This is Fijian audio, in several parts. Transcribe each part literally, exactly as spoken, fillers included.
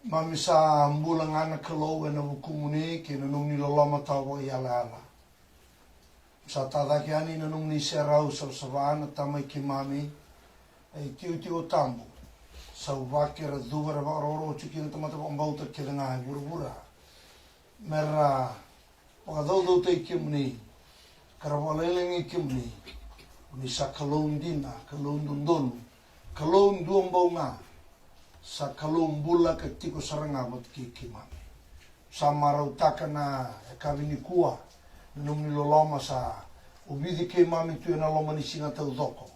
Mami sa bula ga na Kalou ena vukumuni kei na nomuni loloma tawa vakaiyalayala. Sa tacake yani na nomuni serau savasava na Tamai keimami, e itikotiko tabu. Sa uvaki era cuva era vakarokoroko tiko kina tamata vakabauta kece ga e vuravura. Mera vakacaucautaki kemuni, ka ra vakalagilagi kemuni. Ni sa Kalou dina, Kalou dodonu, Kalou duabau ga. Sa Kalou bula ka tiko sara ga vata kei keimami. Sa marautaka na yakavi nikua na nomuni loloma sa ovici keimami tu ena loma ni siga taucoko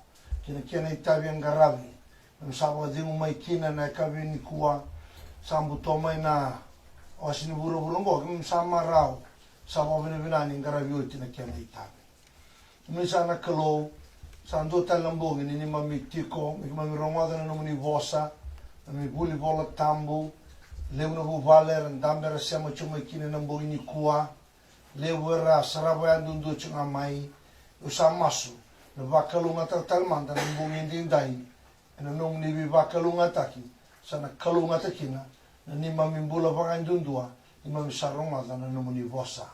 kei na kena itavi e qaravi. Keimami sa vakacegu mai kina na yakavi nikua, sa buto mai na wase ni vuravura oqo, keimami sa marau, sa vakavinavinaka ni qaravi oti na kena itavi. Keimami sa na Kalou, sa dua tale na bogi ni neimami tiko me keimami rogoca na nomuni vosa, na nomuni vuli vola tabu. Levu na vuvale era dabe era sema tiko mai kina ena bogi nikua. Levu era sarava yaduadua tiko ga mai. Au sa masu, na vakalougatataka tale mada na bogi edaidai ena nomuni veivakalougatataki. Sa na kalougata kina na neimami bula vakayaduadua, neimami sa rogoca na nomuni vosa.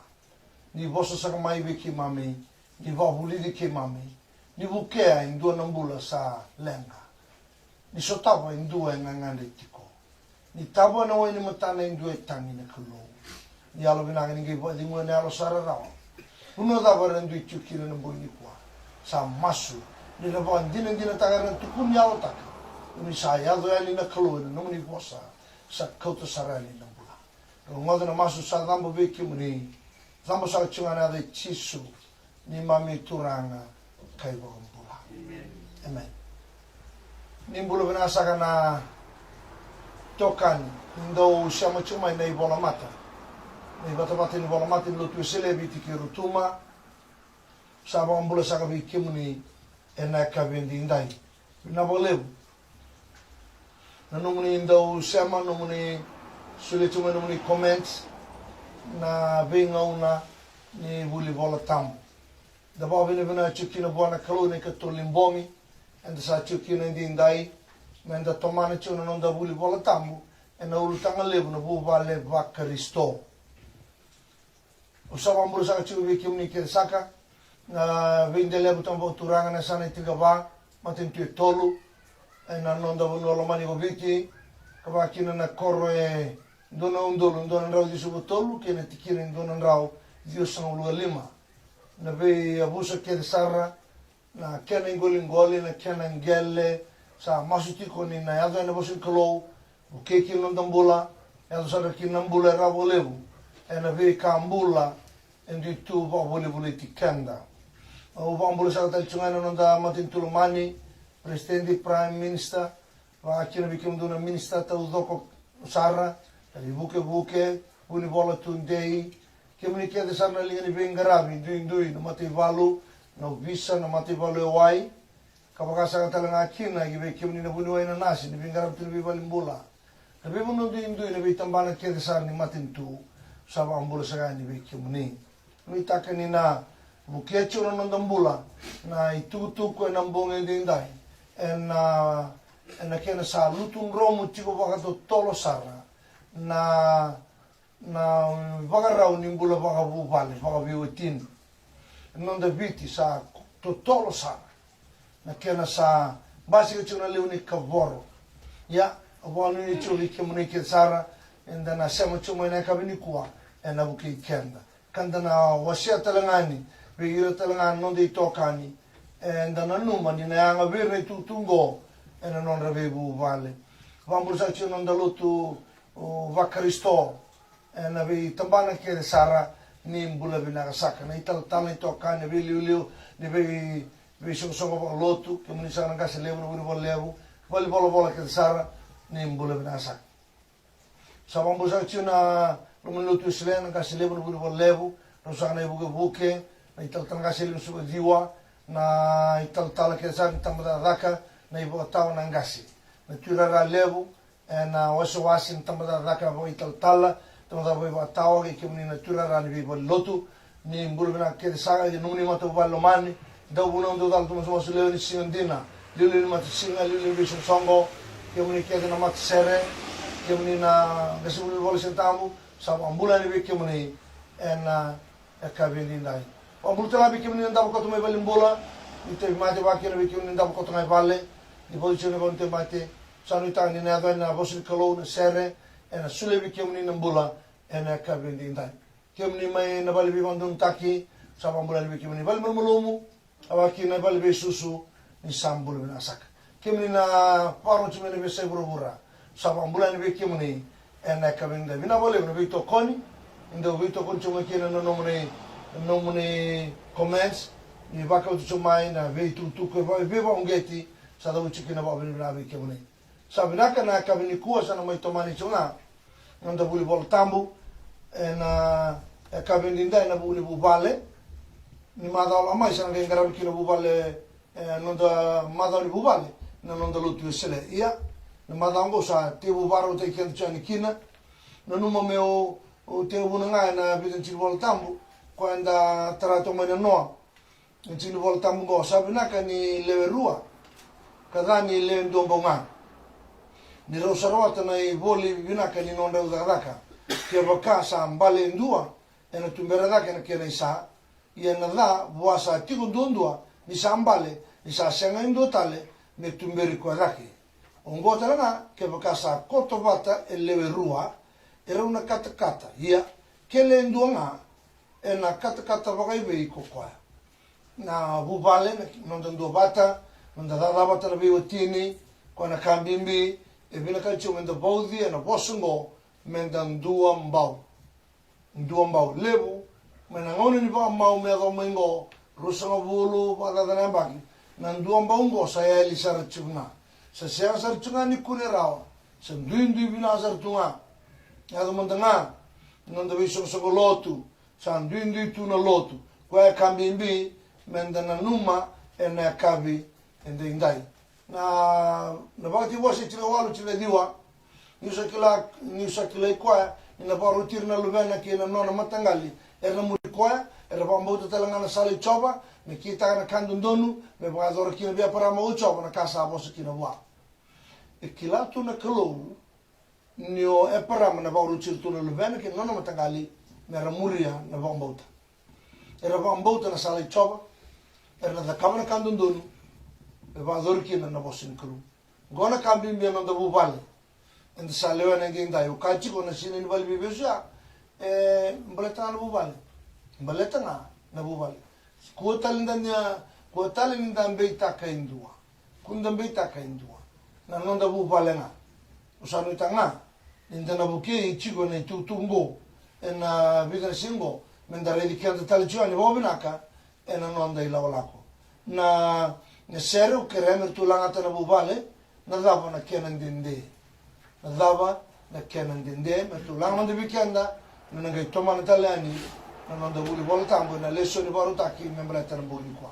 Ni vosa saka mai vei keimami, ni vakavulici keimami, ni vukea e dua na bula sa leqa, ni sotava e dua e gagadre tiko, ni tava na wai ni matana e dua e tagi, na Kalou. Ni yalovinaka ni qai vakacegua na yalo sa rarawa. Vanua cava era dui tiko kina ena bogi nikua, sa masu ni ra vakadinadinataka era na tukuni yalotaka. Ni sa yaco yani, na Kalou, ena nomuni vosa sa kauta sara yani na bula. Rogoca na masu sa cabo vei kemuni. Cabo saka tiko ga ena yaca i Jisu, neimami Turaga ka iVakabula. Emeni. Ni bula vinaka saka na itokani ni dau sema tiko mai na ivolamata, na ivatavata ni volamata ni Lotu Wesele e Viti kei Rotuma. Sa vakabula saka vei kemuni ena yakavi edaidai. Vinaka vakalevu na nomuni dau sema, nomuni solia tiko mai nomuni comment na veigauna ni vuli vola tabu. Da vakavinavinaka tiko kina vua na Kalou ena ikatolu ni bogi eda sa tiko kina edaidai, meda tomana tiko na noda vuli vola tabu ena ulutaga levu na vuvale vaKarisito. Au sa vakabula saka tiko vei kemuni kece saka na veidelaniyavu tabu vakaturaga na yasana e tinikava, matanitu e tolu ena noda vanua lomani ko Viti, ka vaka kina na koro e dua na udolu dua na drau ciwasagavulu ka tolu kei na tikina e dua na drau ciwasagavulu ka lima. Na veiyavusa kece sara, na kena iqoliqoli, na kena qele, sa masu tiko ni na yaco yani na vosa ni Kalou, vukei kina na noda bula, yaco sara kina na bula e rawa vakalevu ena veika bula e dui tu vakavolivoliti keda. Au vakabula saka tale tiko ga ena noda matanitu lomani, President, Prime Minister, vaka kina vei kemudou na minisita taucoko sara, na ivukevuke, vunivola tudei, kemuni kece sara na liga ni veiqaravi duidui, na mataivalu, na ovisa, na mataivalu e wai, ka vaka saka tale ga kina ki vei kemuni na vuniwai, na nasi, na veiqaravi tu ena veivalenibula, na veivanua duidui, na veitabana kece sara ni matanitu. Sa vakabula saka yani vei kemuni. Nuitaka ni na vukea tiko na noda bula na itukutuku ena bogi edaidai, ena, ena kena sa lutu dromu tiko vakatotolo sara na, na vakarau ni bula vakavuvale, vakaveiwatini. Noda Viti sa totolo sara na kena sa basika tiko na lewe ni kavoro. Ia, au vakanuinui tiko vei kemuni kece sara, eda na sema tiko mai na yakavi nikua, ena vukei keda. Ka da na wasea tale ga yani vei ira tale ga na noda itokani, eda nanuma ni na yaga vei ira na itukutuku oqo ena nodra veivuvale. Vakabula saka tiko na noda lotu, o, vaKarisito ena veitabana kece sara, Ni bula vinaka saka na italatala, na itokani, na veiliuliu, na vei, veisoqosoqo vakalotu, kemuni saka na qase levu, na vunivola levu, valenivolavola kece sara, ni bula vinaka saka. Sa vakabula saka tiko na loma ni lotu Wesele, na qase levu, na vunivola levu, rau saka na ivukevuke, na italatala qase levu, suka ciwa, na italatala kece sara ni tabacakacaka, na ivakatawa, na qase, na tuirara levu, ena wasewase ni tabacakacaka vakaitalatala, tabacakacaka vakaitawa, kei kemuni na tuirara ni veivale ni lotu. Ni bula vinaka kece saka, kei nomuni matavuvale lomani, dauvunau, daucala, dau masumasu, lewe ni siga dina, liuliu ni matasiga, liuliu ni veisoqosoqo, kemuni kece na matasere, kemuni na qasenivuli ni Vola Siga Tabu, sa vakabula yani vei kemuni ena yakavi edaidai. Vakabula tale ga vei kemuni na davo koto mai valenibula, ni tauvimate, vaka kina vei kemuni na davo koto ga i vale, ni vauci tiko na vanua ni tauvimate. Sa nuitaka ni na yaco yani na vosa ni Kalou, na sere, ena solia vei kemuni na bula ena yakavi edaidai. Kemuni mai na vale veivakadodonutaki, sa vakabula yani vei kemuni, vale malumalumu, a vaka kina na vale veisusu, ni sa bula vinaka saka. Kemuni na vakarorogo tiko mai na veiyasai vuravura, sa vakabula yani vei kemuni ena yakavi edaidai. Vinaka vakalevu na veitokoni, ni dau veitokoni tiko mai kina na nomuni, na nomuni comments, ni vakauta tiko mai na veitukutuku, e va-, veivakauqeti, sa cavuti tiko kina vakavinavinaka vei kemuni. Sa vinaka, na yakavi nikua sa na mai tomani tiko ga na noda vuli Vola Tabu ena yakavi edaidai ena vuku ni vuvale. Ni macawa lako mai sa na qai qaravi kina vuvale, e, noda macawa ni vuvale na noda lotu Wesele. Ia, na macawa oqo sa tekivu vakarautaki keda tiko yani kina. Nanuma meu, au tekivuna ga ena vica na tiki ni Vola Tabu, koya eda tara toka mai na noa. Na tiki ni Vola Tabu oqo, sa vinaka ni lewe rua ka ca ni lewe dua bau ga, ni rau sa rawata na ivoli vinaka ni nodrau cakacaka. Kevaka sa bale e dua, ena tubera cake na kena isa. Ia na ca vua sa tiko duadua ni sa bale, ni sa sega e dua tale me tuberi koya cake. Oqo tale ga, kevaka sa koto vata e lewe rua, e rau na katakata. Ia, ke le dua ga, ena katakata vakaivei ko koya? Na vuvale, na noda duavata, noda cakacaka vata na veiwatini, koya na ka bibi. E vinakati au meda vauci ena vosa oqo, meda duabau. Duabau. Levu mai na gauna ni vakamau me yacova mai oqo, ruasagavulu vakacaca na yabaki, na duabau oqo sa yali sara tiko ga. Sa sega sara tiko ga ni kune rawa. Sa duidui vinaka sara tu ga. Yaco mada ga na noda veisoqosoqo lotu, sa duidui tu na lotu. Koya e ka bibi meda nanuma ena yakavi edaidai. Na, na Vakatekivu wase tinikawalu, tinikaciwa. Niu sa kila, niu sa kilai koya ni na vakaroti ira na luvena kei na nona mataqali era na muri koya, era vakabauta tale ga na sala i Jiova, me kitaka na ka dodonu me vakayacora kina vei Eparama o Jiova na ka sa vosa kina vua. E kila tu na Kalou ni o Eparama na vakaroti ira tu na luvena kei na nona mataqali me ra muria na vakabauta. Era vakabauta na sala i Jiova, era na cakava na ka dodonu me vakayacori kina na vosa ni Kalou. Oqo na ka bibi ena noda vuvale. Eda sa lewena edaidai, au kaya tiko na sina ni vale veivesu ya, e baleta ga na vuvale. Baleta ga na vuvale. Kua tale ni da, kua tale ni da beitaka e dua. Kua ni da beitaka e dua. Na noda vuvale ga. Au sa nuitaka ga ni da na vukei tiko na itukutuku oqo ena vica na siga oqo, meda raici keda tale tiko yani vakavinaka ena noda ilakolako. Na, na sere, au kerea me ratou lagata na vuvale, na cava na kena dede. Na cava na kena dede, me ratou laga mada vei keda, me na qai tomana tale yani na noda vuli Vola Tabu ena lesoni vakarautaki me baleta na bogi nikua.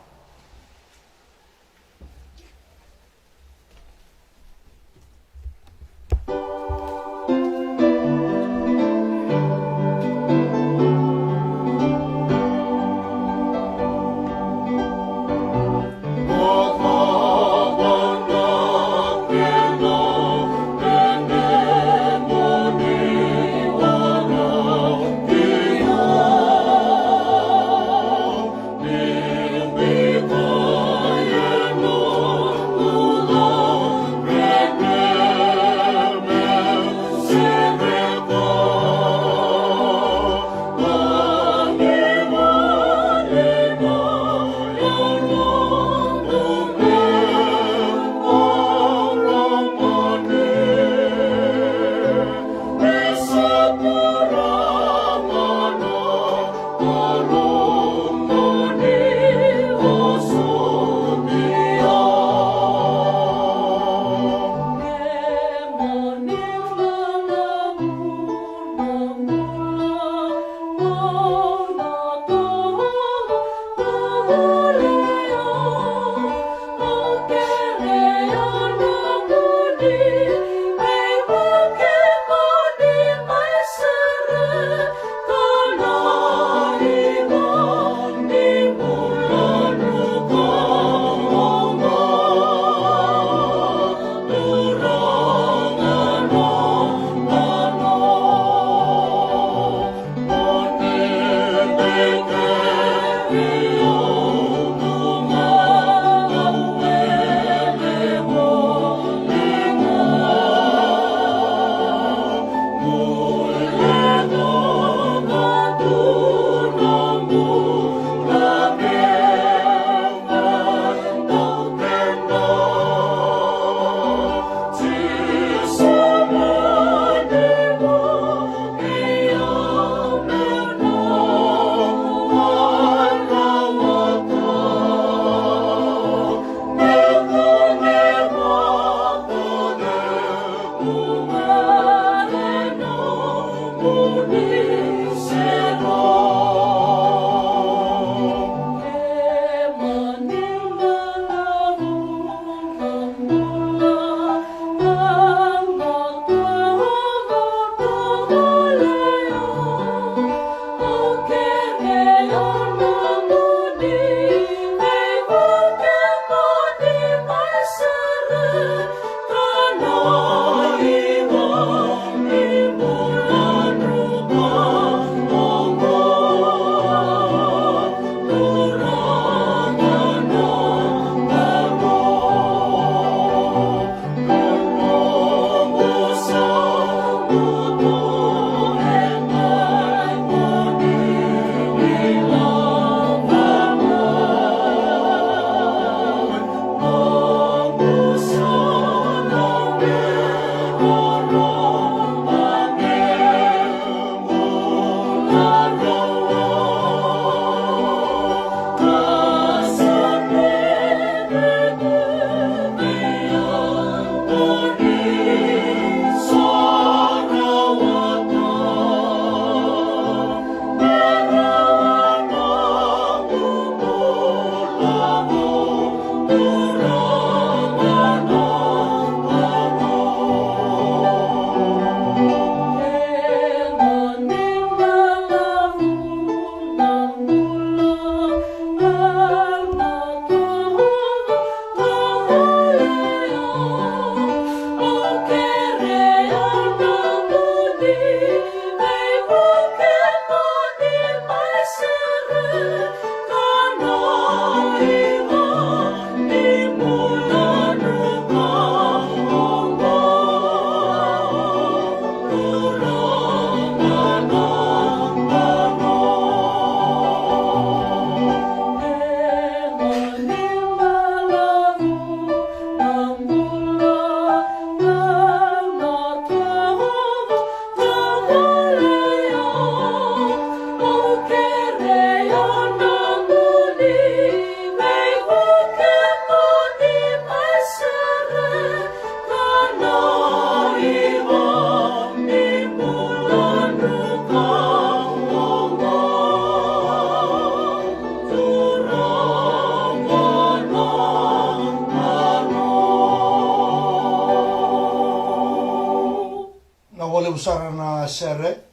Sara na sere,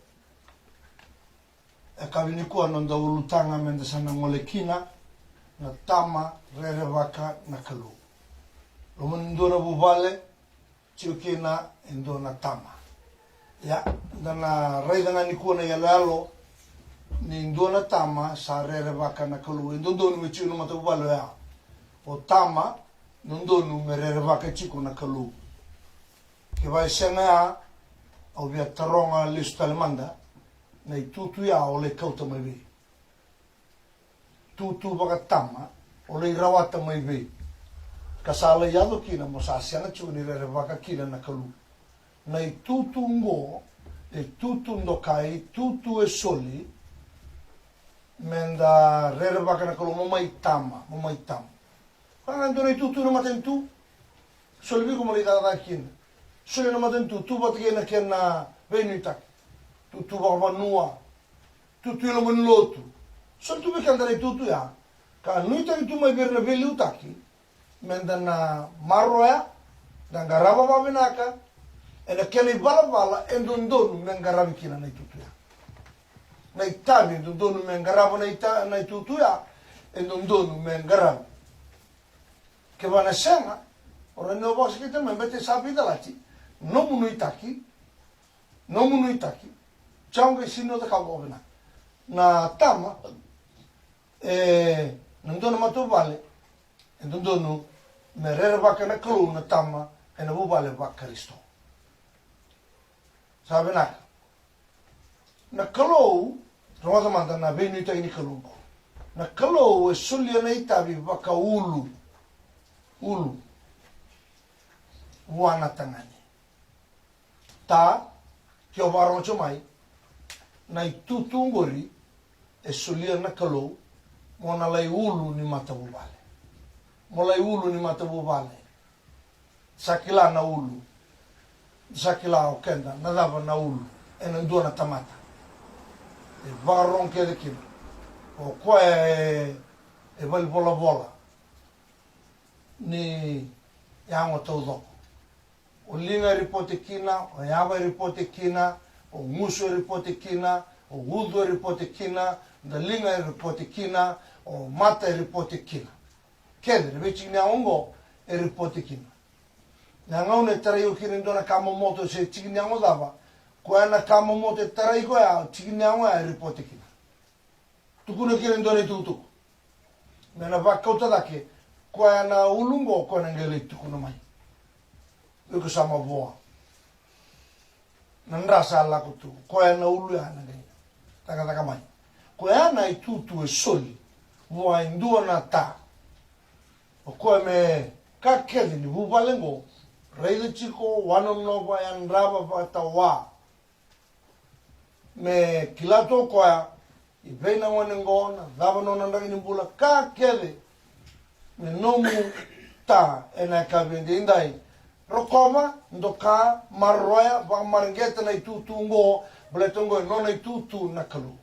e kavi nikua noda ulutaga meda sa na gole kina, na tama rerevaka na Kalou. Loma ni dua na vuvale, tiko kina e dua na tama. Ia, da na raica ga nikua na iyaloyalo ni dua na tama sa rerevaka na Kalou. E dodonu me tiko na matavuvale oya. O tama, dodonu me rerevaka tiko na Kalou. Kevaka e sega ya, au via taroga lesu tale mada, na itutu ya o lai kauta mai vei? Tutu vakatama, o lai rawata mai vei? Ka sa lai yaco kina mo sa sega tiko ni rerevaka kina na Kalou. Na itutu oqo, e tutu dokai, tutu e soli, meda rerevaka na Kalou, mo mai tama, mo mai tama. Ka ga dua na itutu na matanitu. Soli vei iko mo lai cakacaka kina. Soli na matanitu, tu vata kei na kena veinuitaki. Tutu vakavanua. Tutu i loma ni lotu. Soli tu vei keda na itutu ya. Ka nuitaki tu mai vei ira na veiliutaki. Meda na maroroya, da qarava vakavinaka, ena kena ivalavala e dodonu me qaravi kina na itutu ya. Na itavi e dodonu me qarava na ita-, na itutu ya, e dodonu me qaravi. Kevaka na sega, o rawa ni o vakasakita mai, baleta sa veicalati nomu nuitaki, nomu nuitaki, jao qai sega ni o cakava vakavinaka. Na tama, e, na dua na matavuvale, e dodonu me rerevaka na Kalou na tama ena vuvale vaKarisito. Sa vinaka. Na Kalou, rogoca mada na veinuitaki ni Kalou oqo. Na Kalou e solia na itavi vakaulu, ulu, vua na tagane. Ta, ke o vakarorogo tiko mai, na itutu oqori e solia na Kalou, mo na lai ulu ni matavuvale. Mo lai ulu ni matavuvale. Sa kila na ulu. Sa kila o keda na cava na ulu ena dua na tamata. E vakarorogo kece kina. O koya e, e valivolavola ni yago taucoko. O liga e ripote kina, o yava e ripote kina, o gusu e ripote kina, o ucu e ripote kina, daliga e ripote kina, o mata e ripote kina. Kece na veitiki ni yago oqo e ripote kina. Na gauna e tarai iko kina e dua na ka momoto se tiki ni yago cava, koya na ka momoto e tarai iko ya, tiki ni yago ya e ripote kina. Tukuna kina e dua na itukutuku me na vakauta cake, koya na ulu oqo, koya na qai lai tukuna mai. Iko sa mavoa. Na dra sa lako tu, koya na ulu ya na qai cakacaka mai. Koya na itutu e soli vua e dua na ta. O koya me ka kece ni vuvale oqo, raica tiko, wanonova, yadrava vakatawa. Me kila tu o koya i vei na gone oqo, na cava nona draki ni bula, ka kece me nomu ta ena yakavi edaidai. Rokova, doka, maroroya, vakamareqeta na itutu oqo, baleta oqo e nona itutu na Kalou.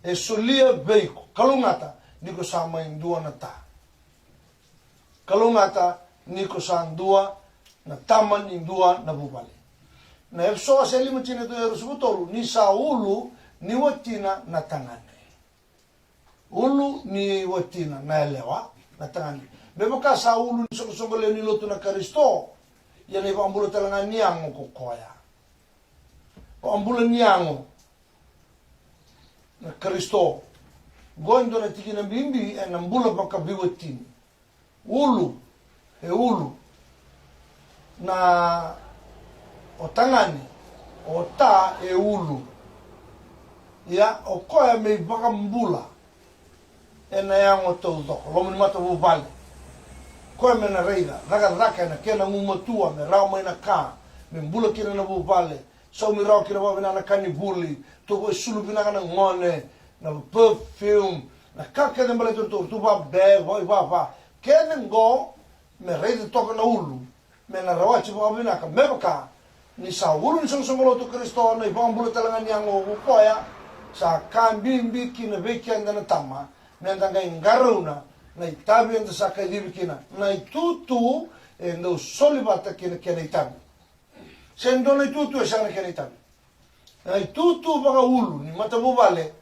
E solia vei iko, kalougata ni ko sa mai dua na ta. Kalougata ni ko sa dua na tama ni dua na vuvale. Na Efeso wase lima, tikina e dua e ruasagavulu ka tolu, ni sa ulu ni watina na tagane. Ulu ni watina na yalewa, na tagane. Me vaka sa ulu ni soqosoqo lewe ni lotu na Karisito, ia na ivakabula tale ga ni yago ko koya. Vakabula ni yago na Karisito. Qo e dua na tikina bibi ena bula vakaveiwatini. Ulu, e ulu. Na o tagane, o ta e ulu. Ia, o koya me ivakabula ena yago taucoko, loma ni matavuvale. Koya me na raica cakacaka ena kena gumatua, me rawa mai na ka, me bula kina na vuvale, saumi rawa kina vakavinaka na ka ni vuli, tu vakaisulu vinaka na gone, na perfume, na ka kece baleta tu, tu vabe, vaivava. Kece qo me raica toka na ulu, me na rawati vakavinaka, me vaka ni sa ulu ni soqosoqo lotu o Karisito, na ivakabula tale ga ni yago ko koya. Sa ka bibi kina vei keda na tama, meda qai qarauna na itavi eda sa kacivi kina. Na itutu e dau soli vata kei na kena itavi. Se dua na itutu e sega na kena itavi. Na itutu vakaulu ni matavuvale,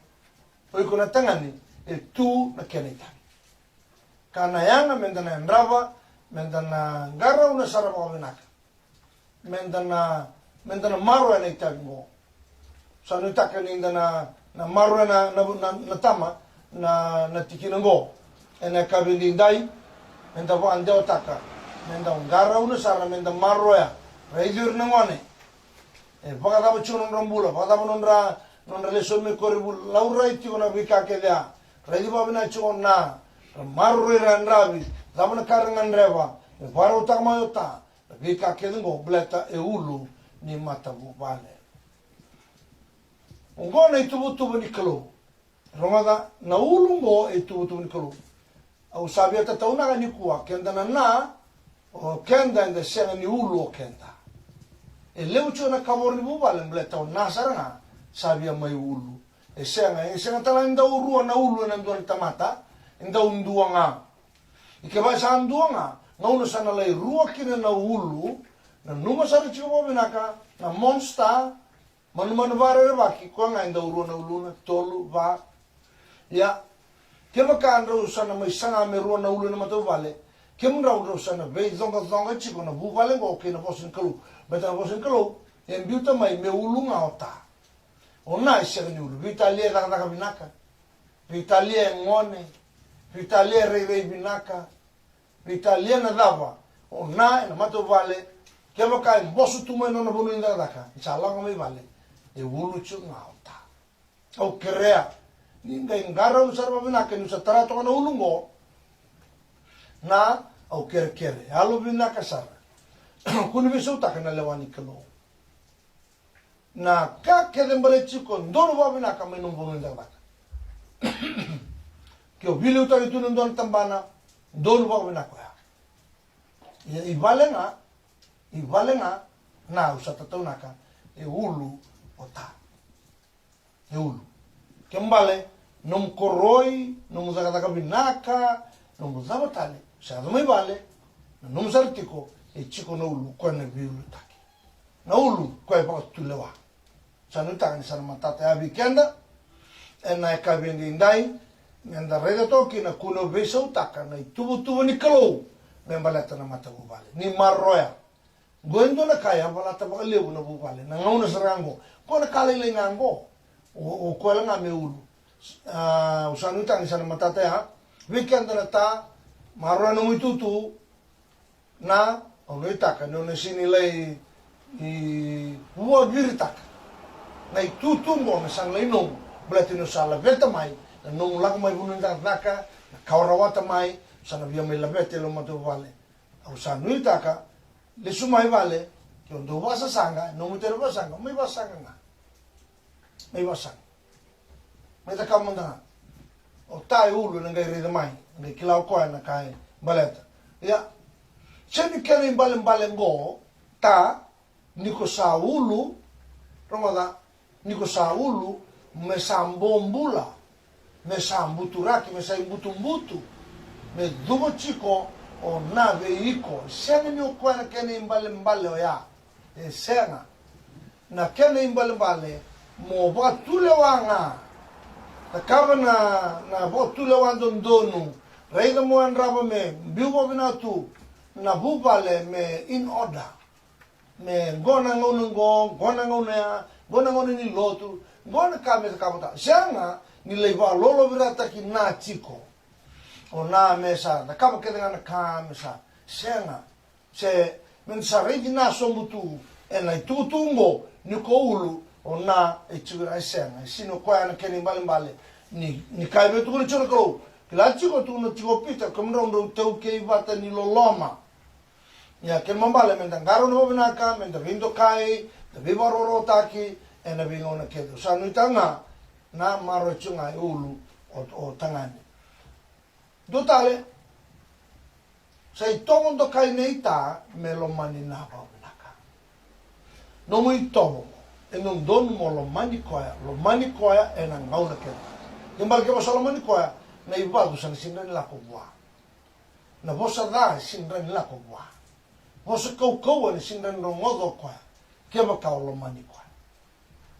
o iko na tagane, e tu na kena itavi. Ka na yaga meda na yadrava, meda na qarauna sara vakavinaka. Meda na, meda na maroroya na itavi oqo. Sa nuitaka ni da na, na maroroya na, na, na, na tama, na, na tikina oqo. Ena yakavi edaidai, meda vakadewataka, meda qarauna sara, meda maroroya. Raici ira na gone. E vakacava tiko na nodra bula, vakacava nodra, nodra lesu mai koronivuli, laurai tiko na veika kece ya. Raici vakavinaka tiko na, ra maroroi, ra yadravi, cava na ka ra gadreva, me vakarautaka mai o ta, na veika kece oqo, baleta e ulu ni matavuvale. Oqo na ituvatuva ni Kalou. Rogoca, na ulu oqo e ituvatuva ni Kalou. Au sa via tataunaka nikua, keda na na, o keda eda sega ni ulu o keda. E levu tiko na kavoro ni vuvale, baleta o na sara ga sa via mai ulu. E sega, e sega tale ni dau rua na ulu ena dua na tamata, e dau dua ga. I kevaka e sa dua ga, gauna sa na lai rua kina na ulu, nanuma sara tiko vakavinaka, na monster, manumanu vakarerevaki, koya ga e dau rua na uluna, tolu, va. Ia, kevaka drau sa na mai saga me rua na ulu ena matavuvale, kemudrau drau sa na veicoqacoqa tiko na vuvale oqo kei na vosa ni Kalou. Baleta na vosa ni Kalou e biuta mai me ulu ga o ta. O na e sega ni ulu, veitalia e cakacaka vinaka, veitalia e gone, veitalia e rairai vinaka, veitalia na cava. O na ena matavuvale, kevaka e boso tu mai na nona vanua ni cakacaka, ni sa lako mai vale, e ulu tiko ga o ta. Au kerea ni qai qarauna sara vakavinaka niu sa tara toka na ulu oqo. Na, au kerekere, yalovinaka sara. Kua ni veisautaka na lewa ni Kalou. Na ka kece baleti iko, donu vakavinaka mai nomu vanua ni cakacaka. Ke o veiliutaki tu ena dua na tabana, donu vakavinaka oya. Ia i vale ga, i vale ga, na au sa tataunaka, e ulu o ta. E ulu. Kena ibalebale, nomu koroi, nomu cakacaka vinaka, nomu cava tale, sa yaco mai vale, na nomu sara tiko, e tiko na ulu, koya na veiulutaki. Na ulu, koya e vakatulewa. Sa nuitaka ni sa na matata ya vei keda, ena yakavi edaidai, meda raica toka kina, kua ni veisautaka na ituvatuva ni Kalou, me baleta na matavuvale. Ni maroroya. Qo e dua na ka e yavalata vakalevu na vuvale, na gauna sara ga qo. Qo na ka lailai ga qo. O, o koya ga me ulu. A, au sa nuitaka ni sa na matata ya. Vei keda na ta, maroroya nomu itutu. Na, au nuitaka ni o na sega ni lai, i, vuaviritaka na itutu qo me sa na lai nomu. Baleta ni o sa laveta mai, na nomu lako mai vanua ni cakacaka, na ka o rawata mai, sa na via mai laveta e loma ni matavuvale. Au sa nuitaka, lesu mai vale, ke o dau vakasasaga, nomu tale vakasasaga, mai vakasasaga ga. Mai vakasasaga. Mai cakava mada ga. O ta e ulu, ena qai raica mai, ena qai kila o koya na ka e baleta. Ia, sega ni kena ibalebale qo, ta, ni ko sa ulu, rogoca, ni ko sa ulu, me sa bobula, me sa buturaki, me sa ibutubutu, me cuva tiko o na vei iko. Sega ni o koya na kena ibalebale oya. E sega. Na kena ibalebale, mo vakatulewa ga. Cakava na, na vakatulewa dodonu. Raica mo yadrava me biu vakavinaka tu na vuvale me in order. Me qo na gauna qo, qo na gauna ya, qo na gauna ni lotu, qo na ka me cakava. Sega ni lai vakalolovirataki na tiko. O na me sa cakava kece ga na ka me sa, sega. Se, me sa raici na sobu tu ena itutu qo, ni ko ulu, o na e tiko, e sega, e sega ni o koya na kena ibalebale. Ni, ni ka e via tukuna tiko na Kalou. Kila tiko, tukuna tiko o Pita, kemudrau drau taukei vata ni loloma. Ia, kena ibalebale, meda qarauna vakavinaka, meda veidokai, da veivakarokorokotaki ena veigauna kece. Au sa nuitaka ga, na maroroya tiko ga e ulu o, o tagane. Dua tale, sa itovo dokai nei ta me lomani na vakavinaka. Nomu itovo, e dodonu mo lomani koya, lomani koya ena gauna kece. Kena ibalebale, ke o sa lomani koya, na ivacu sa na sega ni lako vua. Na vosa ca e sega ni lako vua. Vosa kaukauwa e sega ni rogoca o koya, kevaka o lomani koya.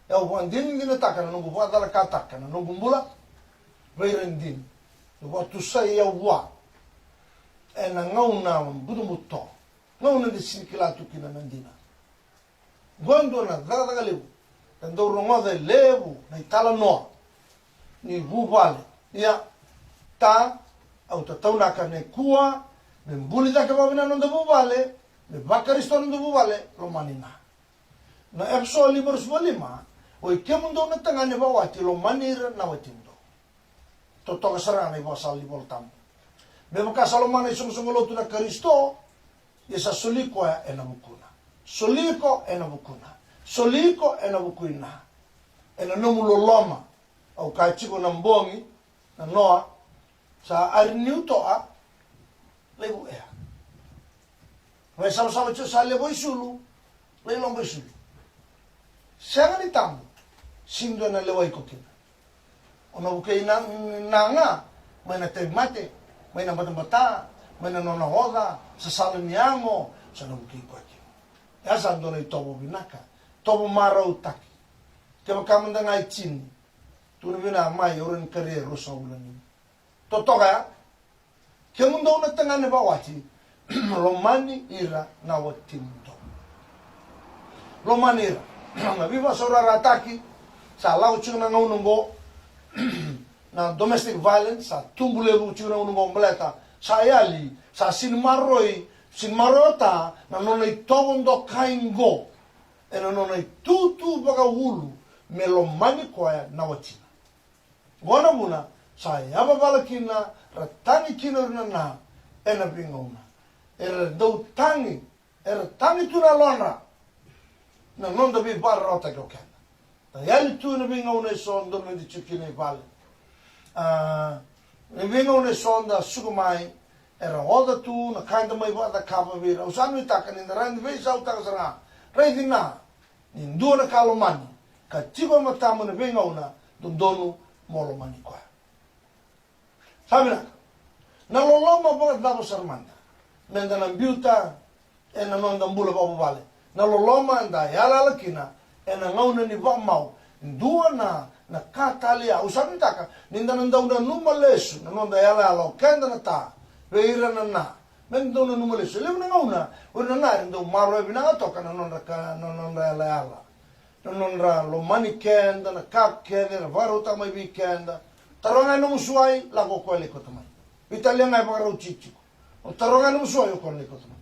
E au vakadinadinataka na noqu vakacalakataka na noqu bula vei ira e dina. Au vakatusai au vua ena gauna butobuto, gauna da sega ni kila tu kina na dina. Oqo e dua na cakacaka levu e dau rogoca e levu na italanoa ni vuvale. Ia, ta, au tataunaka nikua me buli cake vakavinaka na noda vuvale, me vaKarisito na noda vuvale, lomani na. Na Efeso lima ruasagavulu ka lima, oi kemudou na tagane vakawati, lomani ira na watimudou. Totoka sara ga na ivakasala ni Vola Tabu. Me vaka sa lomana isoqosoqo lotu na Karisito, ia sa soli koya ena vukuna. Soli iko ena vukuna. Soli iko ena vukuina. Ena nomu loloma. Au kaya tiko na bogi, na noa, sa ariniu toa, lai vuea. Mai savasava tiko sa levo isulu, lai loba isulu. Sega ni tabu, sega dua na lewai iko kina. O na vukei na, na ga mai na tauvimate, mai na batabata, mai na nona oca, sasala ni yago, sa na vukei koya kina. E sa dua na itovo vinaka, tovo marautaki. Kevaka mada ga e tini, tukuna vina mai, au rawa ni karia e ruasagavulu na lima. Totoka ya. Kemudou na tagane vakawati, lomani ira na watimudou. Lomani ira. Na veivakasaurarataki sa lako tiko na gauna oqo, na domestic violence sa tubu levu tiko na gauna oqo baleta sa yali, sa sega ni maroroi, sega ni maroroi o ta na nona itovo dokai oqo ena nona itutu vakaulu me lomani koya na watina. Oqo na vuna sa yavavala kina, ra tagi kina o ira na na ena veigauna. Era dau tagi, era tagi tu na yalodra na noda veivakararawataki o keda. Da yali tu ena veigauna eso, dodonu meda tiko kina i vale. A, ena veigauna eso da suka mai, era oca tu na ka eda mai vakacakava vei ira. Au sa nuitaka ni da rawa ni veisautaka sara ga. Raici na ni dua na ka lomani ka tiko e matamu ena veigauna, dodonu mo lomani koya. Sa vinaka. Na loloma vakacava sara mada meda na biuta ena noda bula vakavuvale? Na loloma eda yalayala kina ena gauna ni vakamau. Dua na, na ka tale ya, au sa nuitaka ni da na dau nanuma lesu na noda yalayala o keda na ta vei ira na na. Me da dau nanuma lesu. E levu na gauna o ira na na era dau maroroya vinaka toka na nodra ka, na nodra yalayala, na nodra lomani keda, na ka kece era vakarautaka mai vei keda. Taroga e nomu suai, lako o koya lai kauta mai. Veitalia ga e vakarau titiko. O taroga e nomu suai, o koya lai kauta mai.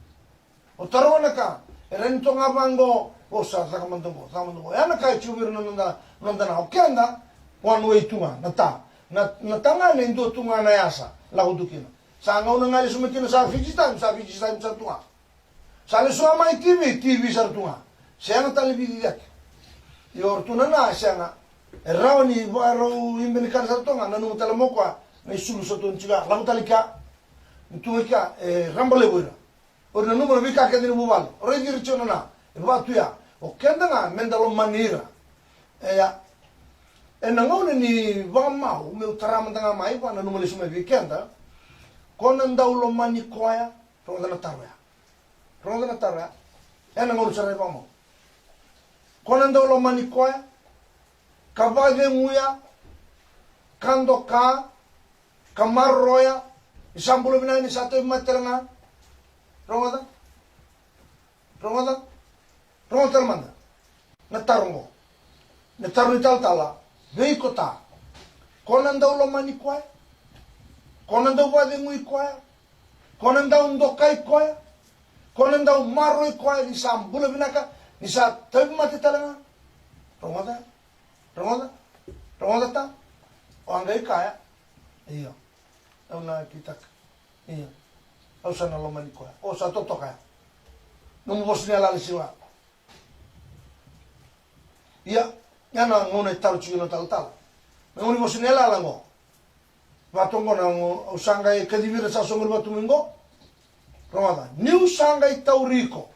O taroga na ka e rawa ni toka ga vaqo, o sa caka mada qo, caka mada qo. Ya na ka e tiko vei ira na noda, noda na, o keda one way tu ga na ta. Na, na tagane e dua tu ga na yasa lako tu kina. Sa gauna ga e lesu mai kina sa Fiji time, sa Fiji time sara tu ga. Sa lesu ga mai TV, TV sara tu ga. Sega tale ni vici cake. Ia o ratou na na, sega. E rawa ni vakarau ibe ni kana sara tu ga, nanuma tale mai o koya na isulu sa tu ga, lako tale i kea. Ni tu ga i kea e raba levu o ira. O ira nanuma na veika kece ni vuvale. O raici ira tiko na na. E vaka tu ya. O keda ga meda lomani ira. E ya. Ena gauna ni vakamau, meu tara mada ga mai, vakananuma lesu mai vei keda. Ko na dau lomani koya? Rogoca na taro ya. Rogoca na taro ya. Ena gauna sara ni vakamau, ko na dau lomani koya, ka vakaceguya, ka doka, ka maroroya, ni sa bula vinaka, ni sa tauvimate tale ga? Rogoca. Rogoca. Rogoca tale mada na taro oqo. Na taro ni talatala vei iko ta. Ko na dau lomani koya? Ko na dau vakacegui koya? Ko na dau dokai koya? Ko na dau maroroi koya ni sa bula vinaka, ni sa tauvimate tale ga? Rogoca. Rogoca. Rogoca ta. O a qai kaya, io, au na kitaka. Io, au sa na lomani koya. O sa totoka ya. Nomu vosa ni yalayala siwa. Ia, ia na gauna e taro tiko na talatala. Na gauna ni vosa ni yalayala oqo. Vatoqo na, au sa qai kacivi ira sa soqoni vata mai oqo. Rogoca, niu sa qai tauri iko.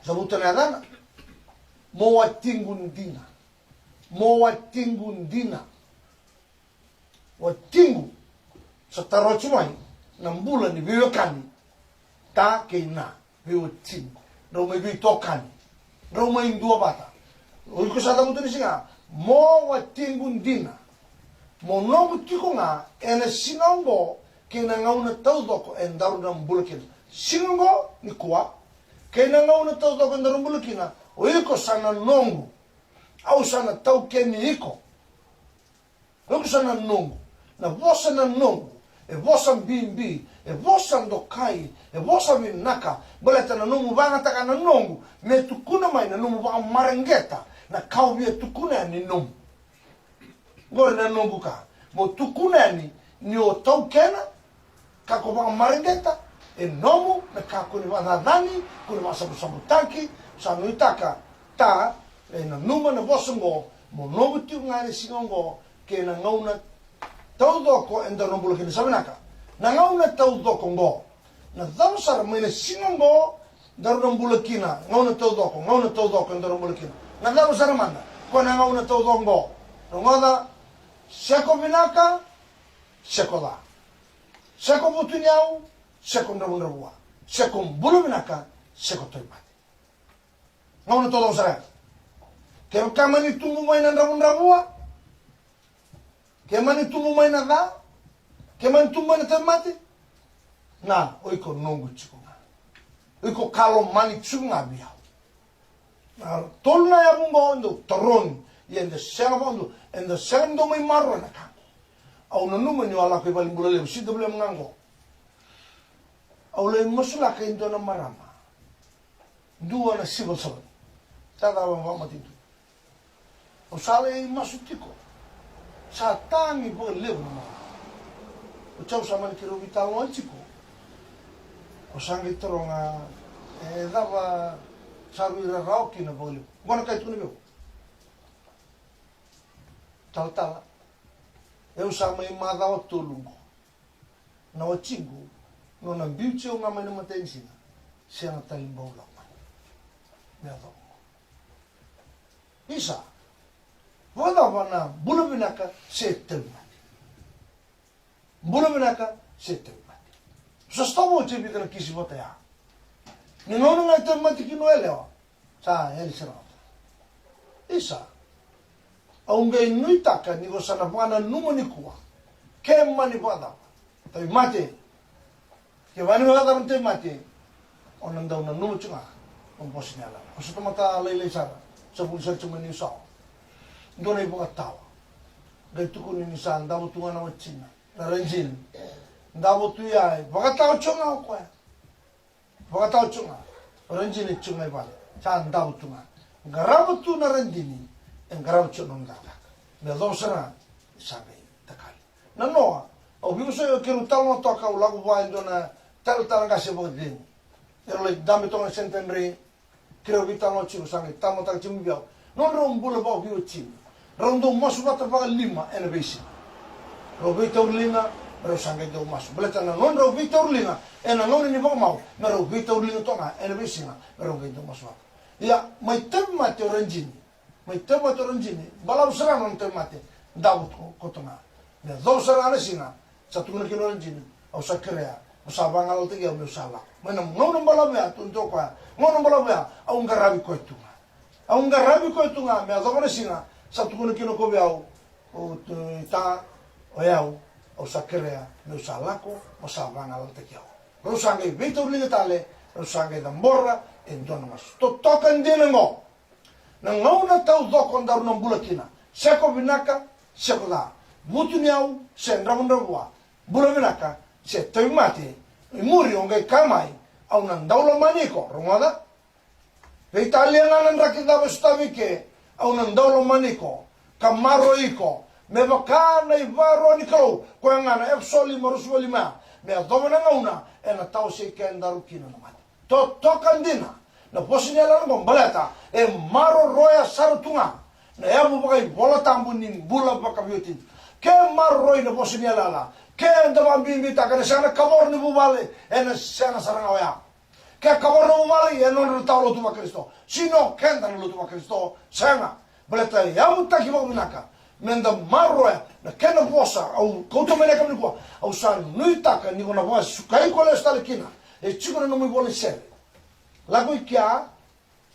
Cavuta na yacana. Mo watiqu dina. Mo watiqu dina. Watiqu. Sa tarotsi mai na bula ni veiwekani. Ta kei na veiwatini, drau mai veitokani, drau mai duavata. O iko sa cavuta ni siga, Mo watiqu dina, mo noqu tiko ga ena siga oqo kei na gauna taucoko e daru na bula kina. Siga oqo nikua kei na gauna taucoko e daru bula kina, o iko sa na noqu. Au sa na taukeni iko. O iko sa na noqu. Na vosa na noqu e vosa bibi, e vosa dokai, e vosa vinaka. Baleta na nomu vagataka na noqu me tukuna mai na nomu vakamareqeta na ka o via tukuna yani ni nomu. Qori na noqu ka mo tukuna yani ni o taukena, ka ko vakamareqeta e nomu, me ka ko ni vakacacani, ko ni vakasabusabutaki. Sa nuitaka, ta, e nanuma na vosa oqo, mo noqu tiko ga ena siga oqo kei na gauna taucoko e daru na bula kina. Sa vinaka. Na gauna taucoko oqo, na cava sara mai na siga oqo daru na bula kina, gauna taucoko, gauna taucoko e daru na bula kina. Na cava sara mada ko na gauna taucoko oqo? Rogoca, se ko vinaka, se ko ca, se ko vutuniyau, se ko dravudravua, se ko bula vinaka, se ko tauvimate. Gauna taucoko sara ya. Kevaka mani tubu mai na dravudravua, ke mani tubu mai na ca, ke mani tubu mai na tauvimate, na o iko noqu tiko ga. O iko ka lomani tiko ga vei au. Na tolu na yavu oqo dau taroni. Ia eda sega vakadua, eda sega ni dau mai maroroya na ka oqo. Au nanuma niu a lako i valenibula levu, C W M ga oqo. Au lai masulaka e dua na marama, dua na civil servant. Sa cava, vakamatanitu. Au sa lai masu tiko. Sa tagi vakalevu na marama. Oti au sa mani keirau veitalanoa tiko, au sa qai taroga, e cava sa rui rarawa kina vakalevu? Oqo na ka e tukuna vei au. Talatala, au sa mai macawa tolu oqo. Na watiqu, nona biuti au ga mai na matanisiga, sega tale ni bau lako mai. Me yacova. Isa, vakacava na bula vinaka se tauvimate? Bula vinaka se tauvimate? Sa sotava oti e vica na kisi vata ya. Ni gauna ga e tauvimate kina o yalewa, sa yali sara ga. Isa, au qai nuitaka ni ko sa na vakananuma nikua. Ke mani vakacava tauvimate, ke mani vakacava na tauvimate, o na dau nanuma tiko ga na vosa ni yalayala. Ko sa tamata lailai sara, sa vuli sara tiko mai Niusawa. Dua na ivakatawa. Qai tukuni ni sa davo tu ga na watina, na radini. Davo tu ya, e vakatawa tiko ga o koya. Vakatawa tiko ga o radini, tiko ga i vale. Sa davo tu ga. Qarava tu na radini, e qarava tiko na nona cakacaka. Me yacova sara ga ni sa qai takali. Nanoa, au veivosaki, au keirau talanoa toka, au lako vua e dua na talatala qase vakacegu. Erau lai dabe toka na Centenary. Keirau veitalanoa tiko, sa qai talanoataka tiko mai vei au nodrau bula vakaveiwatini. Rau dau masu vata vakalima ena veisiga. Rau veitauriliga, me rau sa qai dau masu. Baleta na nodrau veitauriliga ena gauna ni vakamau, me rau veitauriliga toka ga ena veisiga, me rau qai dau masu vata. Ia, mai tauvimate o radini. Mai tauvimate o radini, balavu sara ga na nona tauvimate. Davo koto ga. Me yacova sara ga na siga, sa tukuna kina o radini, au sa kerea mo sa vagalalataki au meu sa lako. Mai na gauna balavu ya, tukuna o koya, gauna balavu ya, au qaravi koya tu ga. Au qaravi koya tu ga, me yacova na siga, sa tukuna kina o koya vei au, o tu, ta, o yau, au sa kerea meu sa lako mo sa vagalalataki au. Rau sa qai veitauriliga tale, rau sa qai cabora e dua na masu. Totoka dina oqo. Na gauna taucoko daru na bula kina, se ko vinaka se ko ca, vutuniyau se dravudravua, bula vinaka se tauvimate, i muri o qai kaya mai, au na dau lomani iko. Rogoca. Veitalia ga na draki cava e sotavi iko, au na dau lomani iko ka maroroi iko, me vaka na ivakaro ni Kalou, koya ga na Efeso lima, ruasagavulu ka lima, me yacova na gauna ena tawasei kedaru kina na mate. Totoka dina na vosa ni yalayala oqo, baleta e maroroya sara tu ga na yavu vakaivolatabu ni bula vakaveiwatini. Ke maroroi na vosa ni yalayala, ke da vakabibitaka ena sega na kavoro ni vuvale, ena sega sara ga oya. Ke kavoro na vuvale, e nodra na tawa lotu vaKarisito. Sega ni o keda na lotu vaKarisito, sega. Baleta e yavutaki vakavinaka me da maroroya na kena vosa. Au kauta mai na yakavi nikua, au sa nuitaka ni ko na vakasukai iko lesu tale kina. E tiko na nomu ivola ni sere. Lako i kea,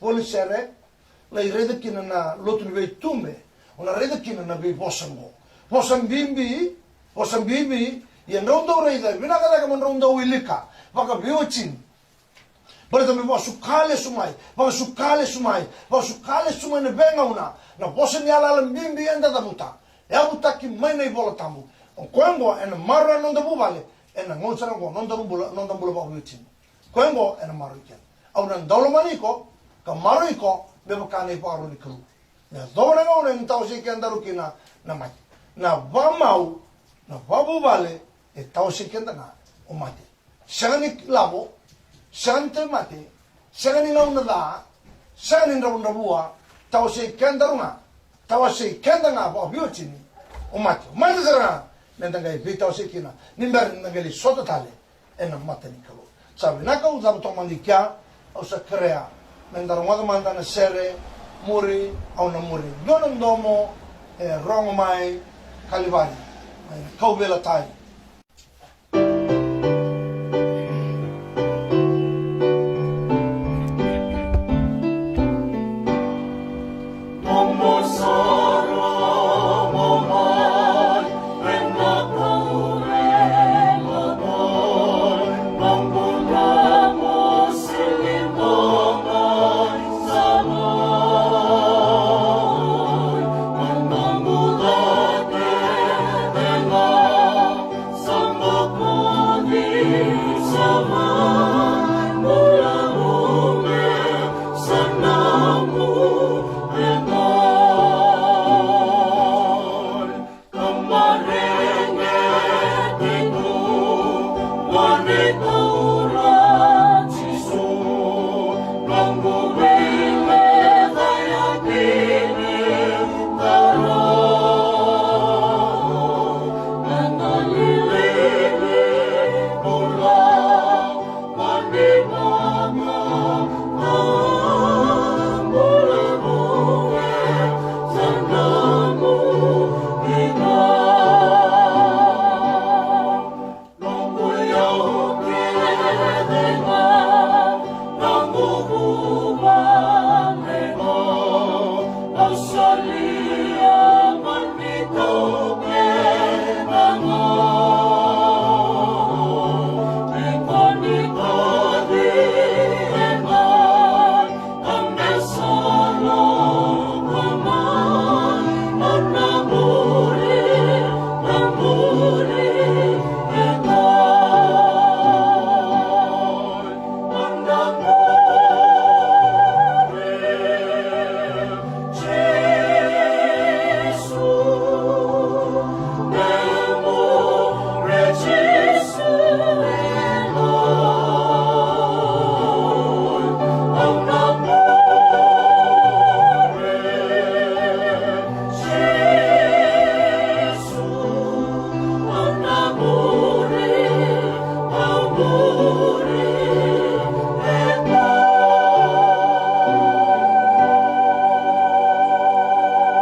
ivola ni sere, lai raica kina na lotu ni veitube. O na raica kina na veivosa oqo. Vosa bibi, vosa bibi, ia drau dau raica vinaka cake mo drau dau wilika vakaveiwatini. Baleta me vakasuka lesu mai, vakasuka lesu mai, vakasuka lesu mai na veigauna na vosa ni yalayala bibi eda cavuta. E yavutaki mai na iVola Tabu. O koya oqo ena maroroya na noda vuvale ena gauna sara oqo, noda bula, noda bula vakaveiwatini. Koya oqo ena maroroi keda. Au na dau lomani iko ka maroroi iko me vaka na ivakaro ni Kalou. Me yacova na gauna ena tawasei kedaru kina na mate. Na vakamau, na vakavuvale, e tawasei keda ga o mate. Sega ni lavo, sega ni tauvimate, sega ni gauna ca, sega ni dravudravua, tawasei kedaru ga, tawasei keda ga vakaveiwatini o mate. O mate sara ga meda qai veitawasei kina ni bera ni da qai lai sota tale ena mata ni Kalou. Sa vinaka, au cavuta mada i kea, au sa kerea meda rogoca mada na sere muri, au na muri. Dua na domo e rogo mai Kalivari, mai na kauveilatai.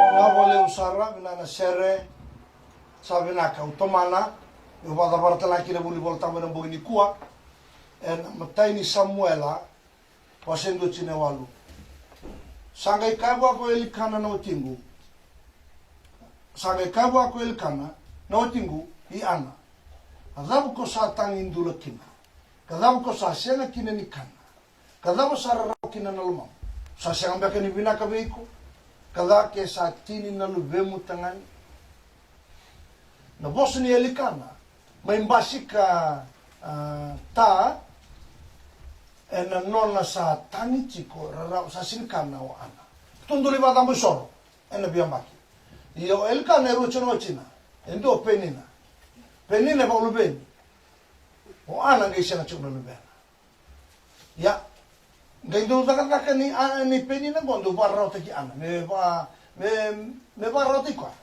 Vinaka vakalevu sara, vinaka na sere. Sa vinaka, au tomana, meu vakacavara tale ga kina na vuli Vola Tabu ena bogi nikua. Ena imatai ni Samuela, wase dua, tikina e walu. Sa qai kaya vua ko Elikana na watiqu. Sa qai kaya vua ko Elikana na watiqu i Ana, a cava ko sa tagi dula kina? Ka cava ko sa sega kina ni kana? Ka cava sa rarawa kina na lomamu? Sa sega beka ni vinaka vei iko? Ka ca ke sa tini na luvemu tagane? Na vosa ni Elikana mai basika, a, ta ena nona sa tagi tiko, rarawa, sa sega ni kana o Ana. Tou dau lai vakacabo isoro ena veiyabaki. Ia o Elikana e rua tiko na watina. E dua o Penina. Penina e vakaluveni. O Ana qai sega tiko na luvena. Ia, qai dau cakacaka ni, a, ni Penina qo dau vakararawataki Ana me va, me, me vakararawataki koya.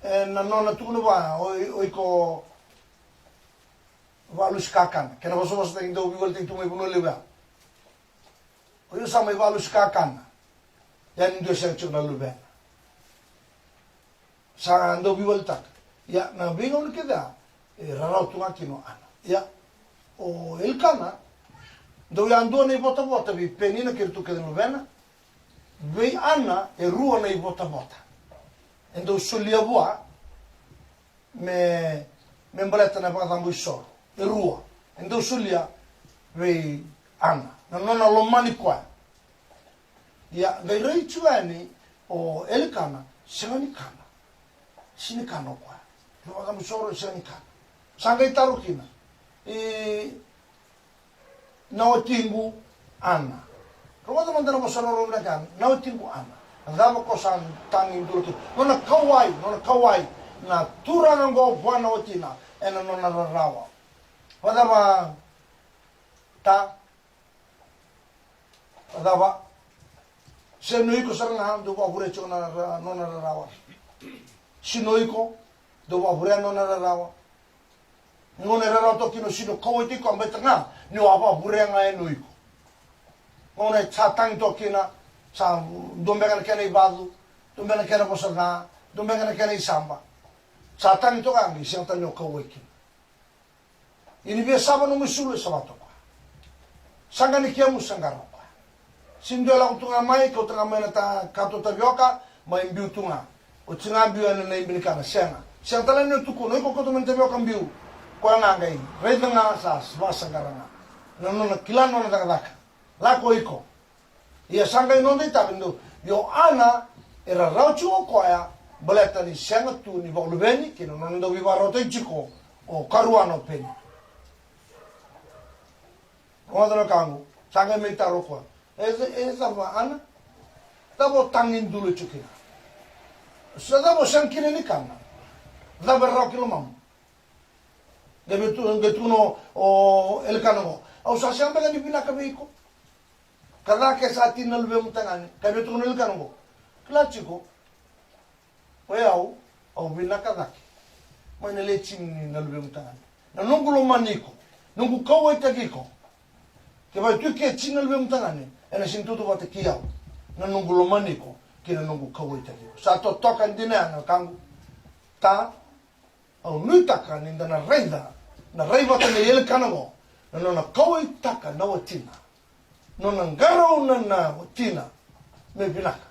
Ena nona tukuna vua, o, o iko vakalusi kakana. Kena vosavosataki, dau veiwaletaki tu mai Vanua Levu ya. O iko sa mai vakalusi kakana. Ia ni dua e sega tiko na luvena. Sa dau veiwaletaka. Ia na veigauna kece ya e rarawa tu ga kina o Ana. Ia o Elikana dau yadua na ivotavota vei Penina kei iratou kece na luvena. Vei Ana e rua na ivotavota e dau solia vua me, me baleta na vakacabo isoro. E rua e dau solia vei Ana na nona lomani koya. Ia qai rai tu yani o Elikana, sega ni kana. Sega ni kana o koya na vakacabo isoro, sega ni kana. Sa qai taro kina, e, na watiqu Ana. Rogoca mada na vosa rorogo vinaka, na watiqu Ana. Na cava ko sa tagi dula kina? Nona kauwai, nona kauwai na turaga oqo vua na watina ena nona rarawa. Vacava, ta? Vacava? Sega ni o iko sara ga dau vakavurea tiko na ra-, nona rarawa. Sega ni o iko dau vakavurea nona rarawa. Gauna e rarawa toka kina o sega ni kauwaitaki koya, baleta ga ni o a vakavurea ga yani o iko. Gauna e sa tagi toka kina, sa dua beka na kena ivacu, dua beka na kena vosa ca, dua beka na kena isaba. Sa tagi toka ga, e sega tale ni o kauwai kina. Ia ni via sava nomu isulu, e savata o koya. Saqa ni kemu, saqara o koya. Sega ni dua e lako tu ga mai, kauta ga mai na ta-, kato tavioka, mai biu tu ga. Oti ga biu ena naibe ni kana, sega. Sega tale ni o tukuna, o iko kauta mai na tavioka biu. Koya ga qai raica ga, sa vakasaqara ga. Na nona kila na nona cakacaka. Lako iko. Ia sa qai noda itavi dou, io Ana e rarawa tiko o koya, baleta ni sega tu ni vakaluveni kei na nona dau veivakarautaki tiko o karuana o Peni. Rogoca na wekaqu, sa qai mai taro o koya, e, e cava Ana? Cava o tagi dula tiko kina? Sa cava o sega kina ni kana? Cava e rawa ki lomamu? Qai via tu, qai tukuna o Elikana oqo, au sa sega beka ni vinaka vei iko? Ka cake sa tini na luvemu tagane. Ka via tukuna o Elikana oqo, kila tiko, o yau, au vinaka cake mai na le tini na luvemu tagane. Na noqu lomani iko, noqu kauwaitaki iko. Kevaka e tu i ke tini na luvemu tagane, ena sega ni tautauvata kei au na noqu lomani iko kei na noqu kauwaitaki iko. Sa totoka dina ya na wekaqu. Ta Au nuitaka ni da na raica na rai vata nei Elikana oqo, na nona kauwaitaka na watina, nona qarauna na watina me vinaka.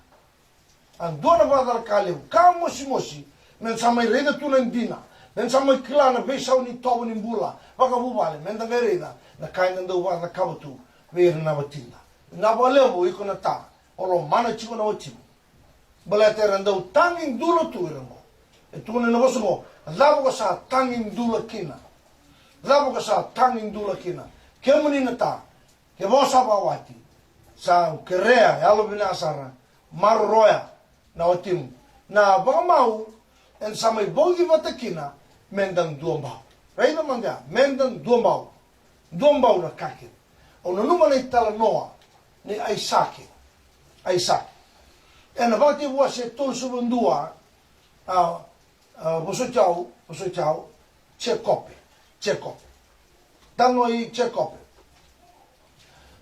A dua na vakacalaka levu ka mosimosi, me da sa mai raica tu na dina, me da sa mai kila na veisau ni tovo ni bula vakavuvale, me da qai raica na ka eda dau vakacakava tu vei ira na watida. Na vakalevu iko na ta, o lomana tiko na watimu. Baleta era dau tagi dula tu ira oqo. E tukuna na vosa oqo, cava ko sa tagi dula kina? Cava ko sa tagi dula kina? Kemuni na ta, kevaka o sa vakawati, sa kerea yalovinaka sara, maroroya na watimu. Na vakamau eda sa mai vauci vata kina, me da duabau. Raica mada ya, me da duabau. Duabau na ka kece. Au nanuma na italanoa nei Aisake. Aisake. Ena Vakatekivu wase tolusagavulu ka dua, a, a, vosoti au, vosoti au, Jekope. Jekope. Talanoa i Jekope.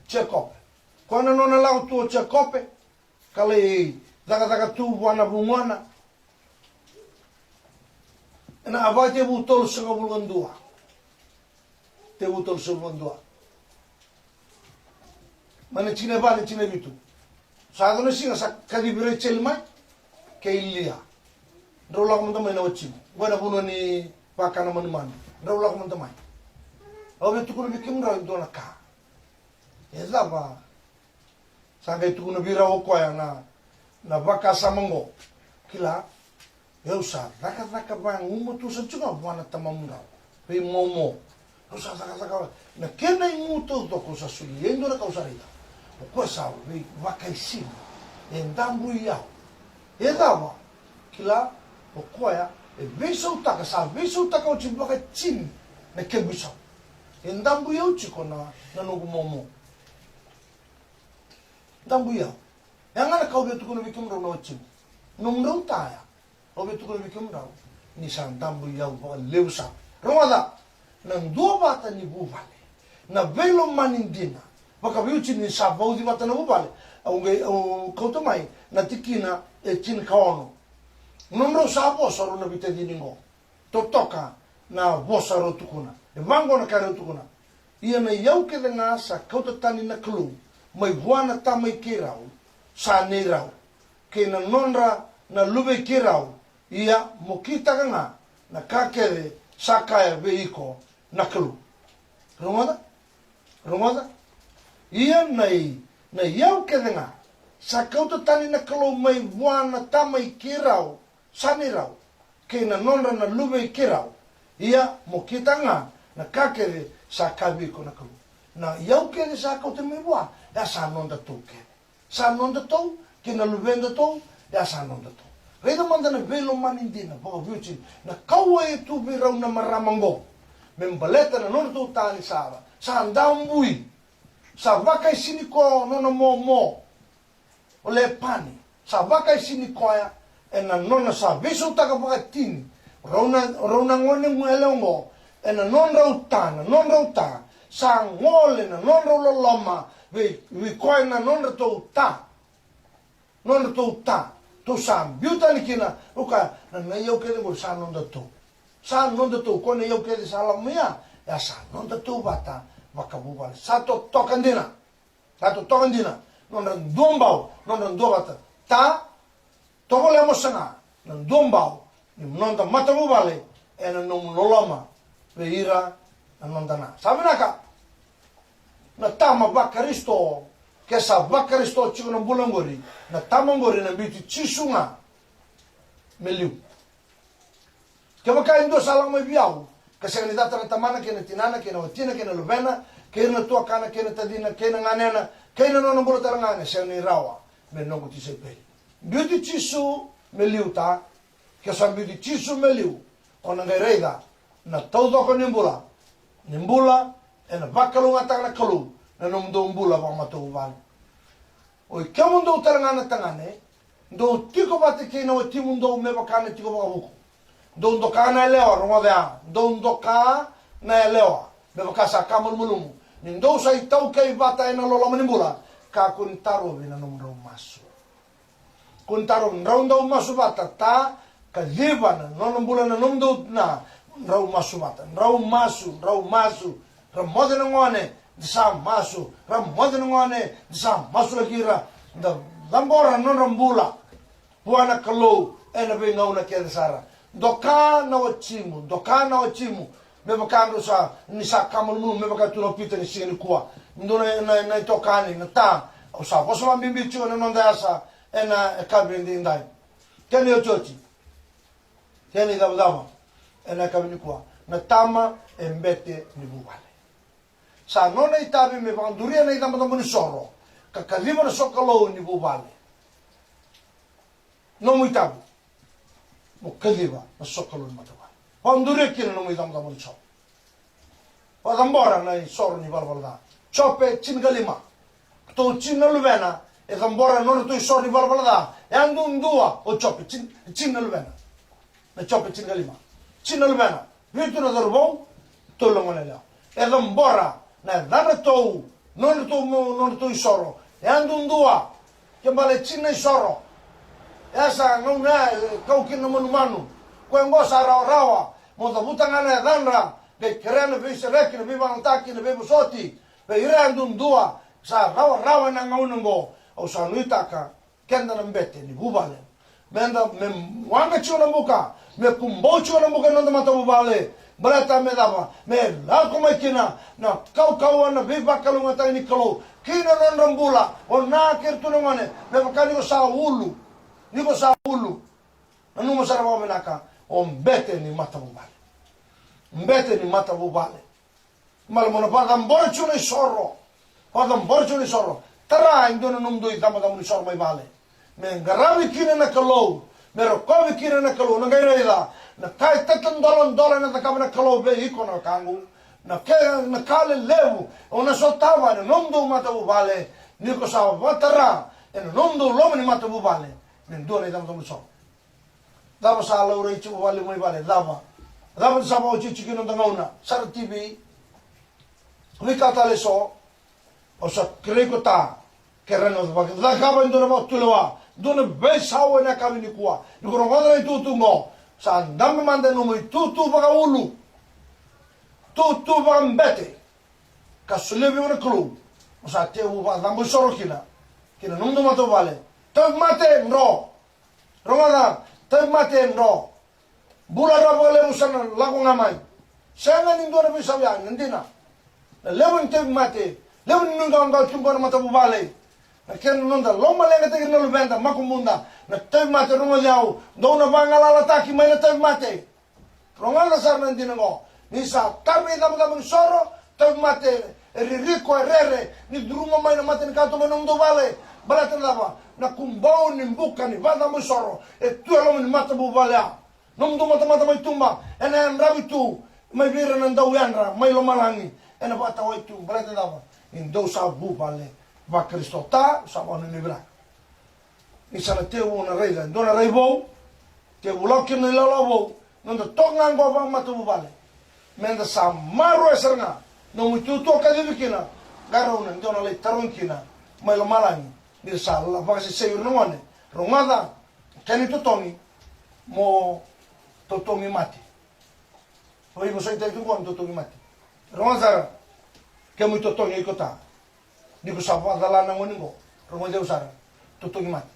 Jekope. Koya na nona lako tu o Jekope, ka lai cakacaka tu vua na vugona. Ena Vakatekivu tolusagavulu ka dua. Tekivu tolusagavulu ka dua. Mai na tikina e va, na tikina e vitu. Sa yaco na siga sa kacivi Rejeli mai kei Lia. Drau lako mada mai na watimu. Oqo na vanua ni vakana manumanu. Drau lako mada mai. Au via tukuna vei kemudrau e dua na ka. E cava? Sa qai tukuna vei rau o koya na, na vakasama oqo. Kila, au sa cakacaka vagumatua sara tiko ga vua na tamamudrau. Vei Momo. Au sa cakacaka, na kena igu taucoko au sa solia e dua na ka au sa raica. O koya sa vei vakaisini. E dabui au. E cava? Kila, o koya e veisautaka, sa veisautaka oti vakatini na kequ isau. E dabui au tiko na, na noqu Momo. Dabui au. Ya ga na ka au via tukuna vei kemudrau na watimu. Nomudrau ta ya. Au via tukuna vei kemudrau ni sa dabui au vakalevu sara. Rogoca, na duavata ni vuvale, na veilomani dina, vakaveiwatini ni sa vauci vata na vuvale. Au qai, au kauta mai na tikina e tinikaono. Nomudrau sa vosa rau na veitacini oqo. Totoka na vosa rau tukuna. E vaqo na ka rau tukuna. Ia na iyau kece ga sa kauta tani na Kalou mai vua na tamai keirau, sa neirau, kei na nodra na luve i keirau, ia mo kitaka ga na ka kece sa kaya vei iko na Kalou. Rogoca, rogoca. Ia na i, na iyau kece ga sa kauta tani na Kalou mai vua na tama i keirau, sa neirau, kei na nodra na luve i keirau, ia mo kitaka ga na ka kece sa kaya vei iko na Kalou. Na iyau kece sa kauta mai vua, e a sa nodatou kece. Sa nodatou, kei na luvedatou, e a sa nodatou. Raica mada na veilomani dina, vakaveiwatini, na kauwai e tu vei rau na marama oqo. Me baleta na nodratou ta ni sala, sa dabui, sa vakaisini koya o nona momo, o Lepani, sa vakaisini koya ena nona sa veisautaka vakatini. Rau na, rau na gone yalewa oqo, ena nodrau ta, na nodrau ta, sa gole na nodrau loloma vei, vei koya na nodratou ta. Nodratou ta, tou sa biu tani kina, rau kaya, na, na iyau kece qori sa nodatou. Sa nodatou, ko na iyau kece sa lako mai ya, e a sa nodatou vata vakavuvale. Sa totoka dina. Sa totoka dina, nodra duabau, nodra duavata. Ta, tovolea mo saga na duabau ni noda matavuvale ena nomu loloma vei ira na noda na. Sa vinaka. Na tama vaKarisito, ke sa vaKarisito tiko na bula oqori, na tama oqori na biuti Jisu ga me liu. Kevaka e dua sa lako mai vei au, ka sega ni cata na tamana kei na tinana kei na watina kei na luvena kei na tuakana kei na tacina kei na ganena kei na nona bula tale ga, e sega ni rawa me noqu tisaipeli. Biuti Jisu me liu, ta. Ke sa biuti Jisu me liu, o na qai raica na taucoko ni bula, ni bula ena vakalougatataka na Kalou na nomudou bula vakamatavuvale. Oi kemudou tale ga na tagane, dou tiko vata kei na watimudou me vaka na tiko vakavuku. Dou doka na yalewa, rogoca ya, dou doka na yalewa me vaka sa ka malumalumu, ni dou sa itaukei vata ena loloma ni bula. Kakua ni tarovi na nomudrau masu. Kua ni tarovi, drau dau masu vata, ta. Kaciva na nona bula na nomudou na, drau masu vata, drau masu, drau masu. Ra moce na gone, da sa masu. Ra moce na gone, da sa masulaki ira. Da cabora na nodra bula vua na Kalou ena veigauna kece sara. Doka na watimu, doka na watimu. Me vaka drau sa, ni sa ka malumalumu, me vaka tukuna o Pita ni siga nikua. Dua na, na, na itokani, na ta, au sa vosa vakabibi tiko ena noda yasa ena yakavi edaidai. Kena iotioti, kena icavacava ena yakavi nikua, na tama e bete ni vuvale. Sa nona itavi me vakaduria na icabocabo ni soro ka kaciva na sokalou ni vuvale. Nomu itavi mo kaciva na sokalou ni matavuvale. Vakaduria kina nomu icabocabo ni soro. Vakacabora na isoro ni valavala ca. Jope tinikalima. Ratou tini na luvena e cabora na nodratou isoro ni valavala ca. E a duadua o Jope, tini, tini na luvena. Na Jope tinikalima. Tini na luvena. Vitu na cauravou, tolu na gone yalewa. E cabora na yacadratou, nodratou, nodratou isoro. E a duadua. Ke bale tini na isoro. E a sa gauna e kau kina na manumanu. Koya oqo sa rawarawa mo cavuta ga na yacadra, qai kerea na veisereki, na veivagataki, na veivosoti vei ira e duadua. Sa rawarawa ena gauna oqo. Au sa nuitaka keda na bete ni vuvale, meda, me waqa tiko na buka, me kubou tiko na buka ena noda matavuvale. Baleta me cava? Me lako mai kina na kaukauwa, na veivakalougatataki ni Kalou ki na nodra bula. O na kere tu na gone, me vaka ni ko sa ulu, ni ko sa ulu. Nanuma sara vakavinaka, o bete ni matavuvale. Bete ni matavuvale. Male mo na vakacabora tiko na isoro. Vakacabora tiko na isoro. Tara e dua na nomudou icabocabo ni soro mai vale, me qaravi kina na Kalou, me rokovi kina na Kalou. Na qai raica na ka e tatadoladola ena cakava na Kalou vei iko, na wekaqu. Na ka, na ka lelevu o na sotava ena nomudou matavuvale, ni ko sa vakatara ena nomudou loma ni matavuvale me dua na icabocabo ni soro. Cava sa laurai tiko vale mai vale? Cava? Cava sa vakaotioti kina noda gauna? Sara T V. Veika tale eso. Au sa kerei iko, ta, kerei na vakacakava e dua na vakatulewa, dua na veisau ena yakavi nikua. Ni ko rogoca na itutu oqo, sa dabe mada ena nomu itutu vakaulu, tutu vakabete, ka solia vei iko na Kalou. Mo sa tekivu vakacabo isoro kina. kei na nomudou matavuvale. Tauvimate, dro. Rogoca, tauvimate, dro. Bula rawa vakalevu sa na lako ga mai. Sega ni dua na veisau ya, na dina. Na levu ni tauvimate, levu ni nuiqawaqawa tu qo na matavuvale. Na kena noda lomaleqataki na luveda, makubuda, na tauvimate, rogoci au, dou na vagalalataki mai na tauvimate. Rogoca sara na dina qo. Ni sa tavi icabocabo ni soro, tauvimate, e ririko, e rere, ni curuma mai na mata ni kato mai nomudou vale. Baleta na cava? Na kubou ni buka ni vacabo isoro e tu e loma ni matavuvale ya. Nomudou matamata mai tuba ena yadravi tu mai vei ira na dauyadra mai lomalagi. Ena vakatawai tu baleta na cava? Ni dou sa vuvale vaKarisito. Ta, sa vakanuinui vinaka. Ni sa na tekivu na raica e dua na rai vou, tekivu lako kina na ilawalawa vou, noda toka ga qo vakamatavuvale. Meda sa maroroya sara ga nomu itutu o kacivi kina, qarauna ni dua na lai tarogi kina mai lomalagi. Ni ra sa la vakasesei ira na gone. Rogoca, kena itotogi, mo totogi mate. Oi, mo sa itaki tu qo mo totogi mate. Rogoca sara, kemu itotogi iko ta. Ni ko sa vakacala na gone qo, rogoci au sara, totogi mate.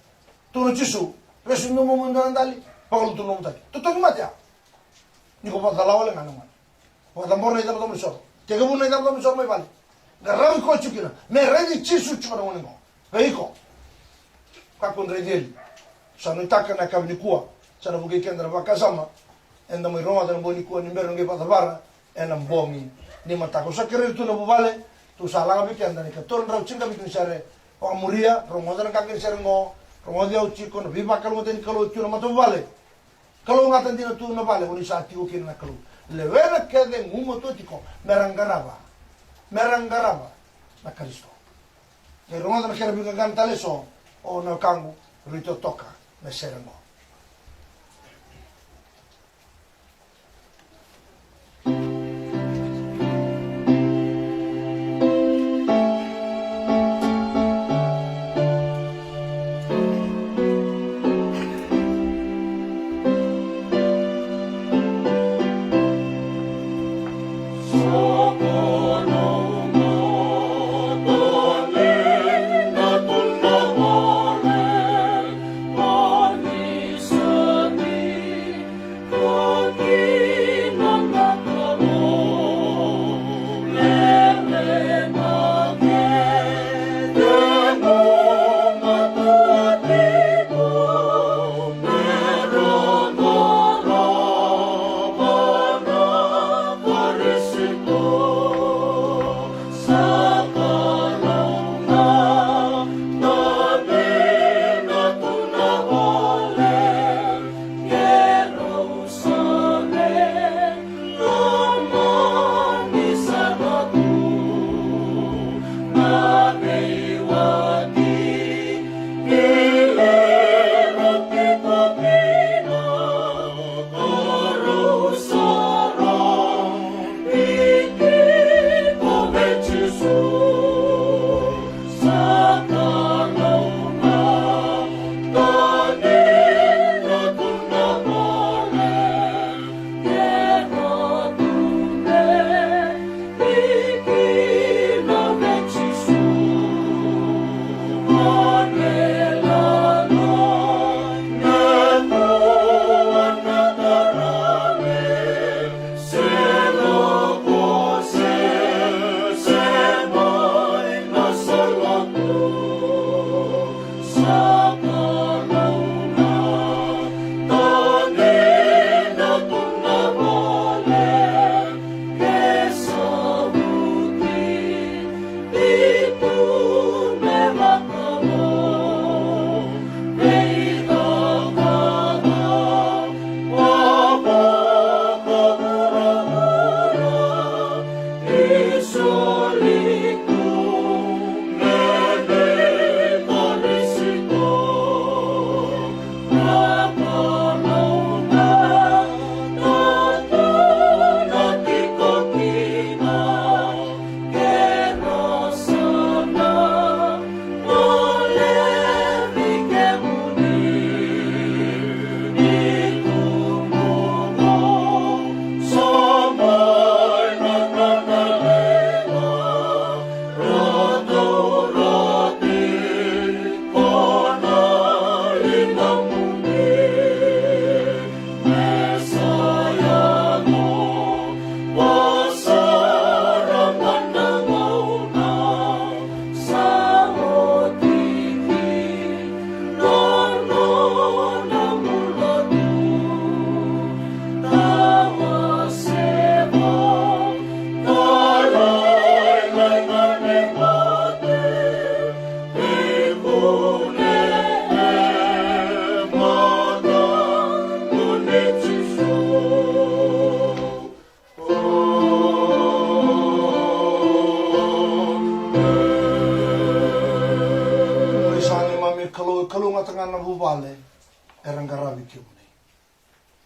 Tukuna o Jisu, raisu nomu dua na dali, vakalutu nomutaki. Totogi mate ya. Ni ko vakacala wale ga na gone. Vakacabora na icabocabo ni soro. Tekivu na icabocabo ni soro mai vale. Qaravi koya tiko kina. Me raici Jisu tiko na gone qo. Vei iko. Kakua ni raici eli. Sa nuitaka na yakavi nikua. Sa na vukei keda na vakasama. Eda mai rogoca na bogi nikua ni bera ni qai vakacavara. Ena bogi ni mataka. Au sa kerei iratou na vuvale. Tou sa laga vei keda na ikatolu na drau tinikavitu ni sere. Vakamuria, rogoca na qaqa ni sere qo. Rogoci au tiko na veivakalougatataki ni Kalou e tu na matavuvale. Kalougata dina tu na vale o ni sa tiko kina na Kalou. Lewena kece gumatua tiko me ra qarava, me ra qarava na Karisito. Ke rogoca na kena veiqaqana tale eso, o na wekaqu, rui totoka na sere qo.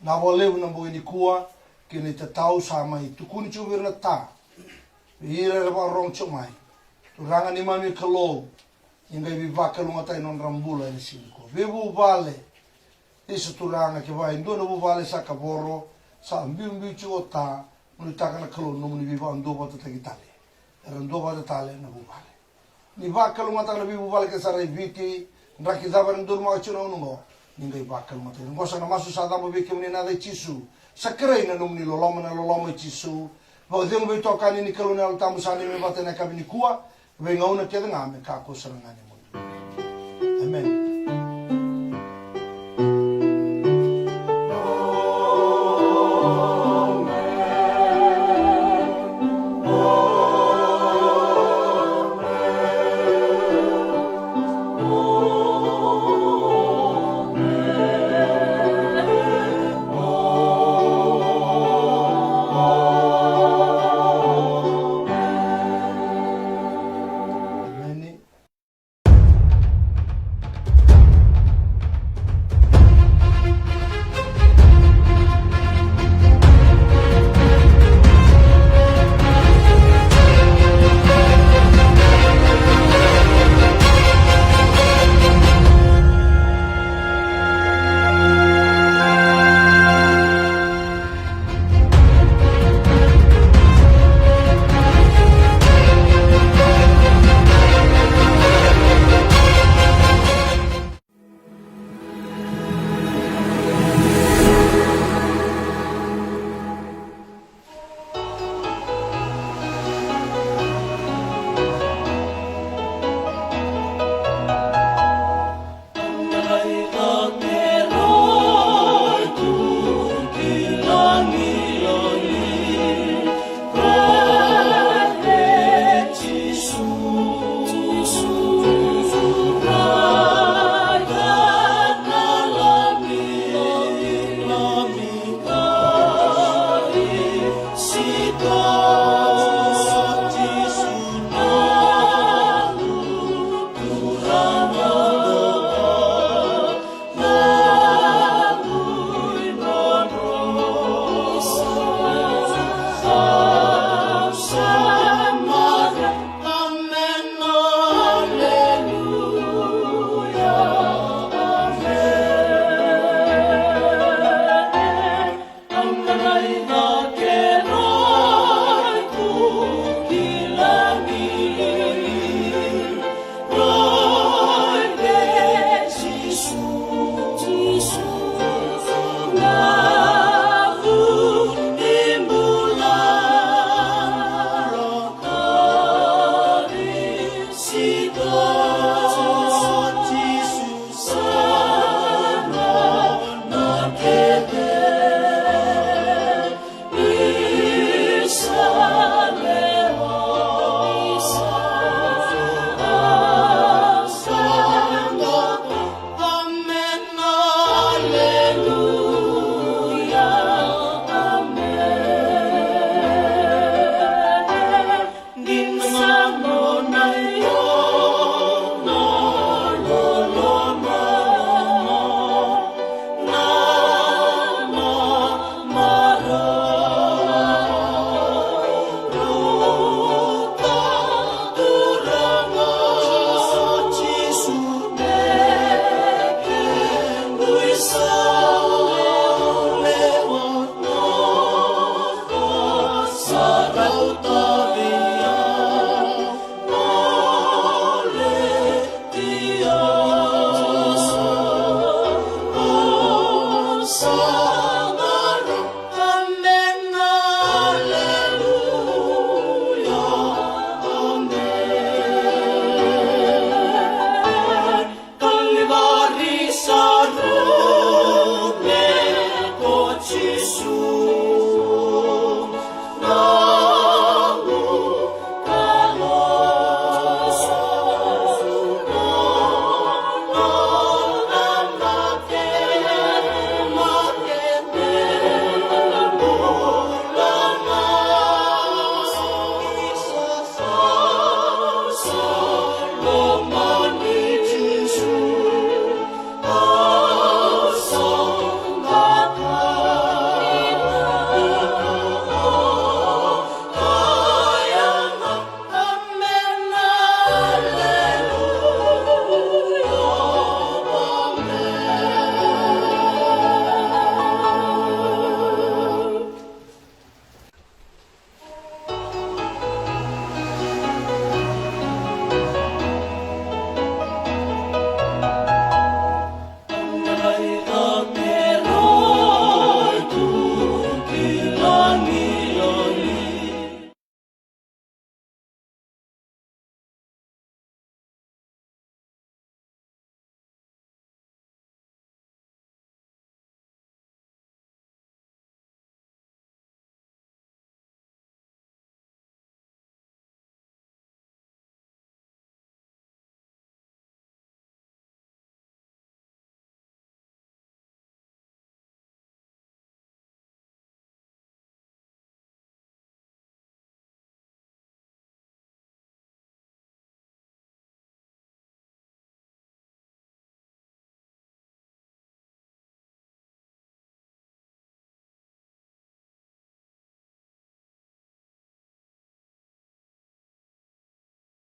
Sa vakalevu na bogi nikua kei na itatau sa mai tukuni tiko vei ira na ta. Vei ira era vakarorogo tiko mai, Turaga neimami Kalou, ni qai veivakalougatataki na nodra bula ena siga nikua. Veivuvale, isa Turaga, kevaka e dua na vuvale sa kavoro, sa biubiu tiko o ta, nuitaka na Kalou na nomuni veivakaduavatataki tale. Era duavata tale na vuvale. Ni vakalougatataka na veivuvale kece sara e Viti, draki cava era donumaka tiko na gauna oqo, ni qai vakalougatataki. Qo sa na masu sa cabo vei kemuni ena yaca i Jisu. Sa kerei na nomuni loloma, na loloma i Jisu. Vakacegu veitokani ni Kalou na Yalo Tabu sa neimami vata ena yakavi nikua, veigauna kece ga me kakua sara ga ni mudu. Emeni.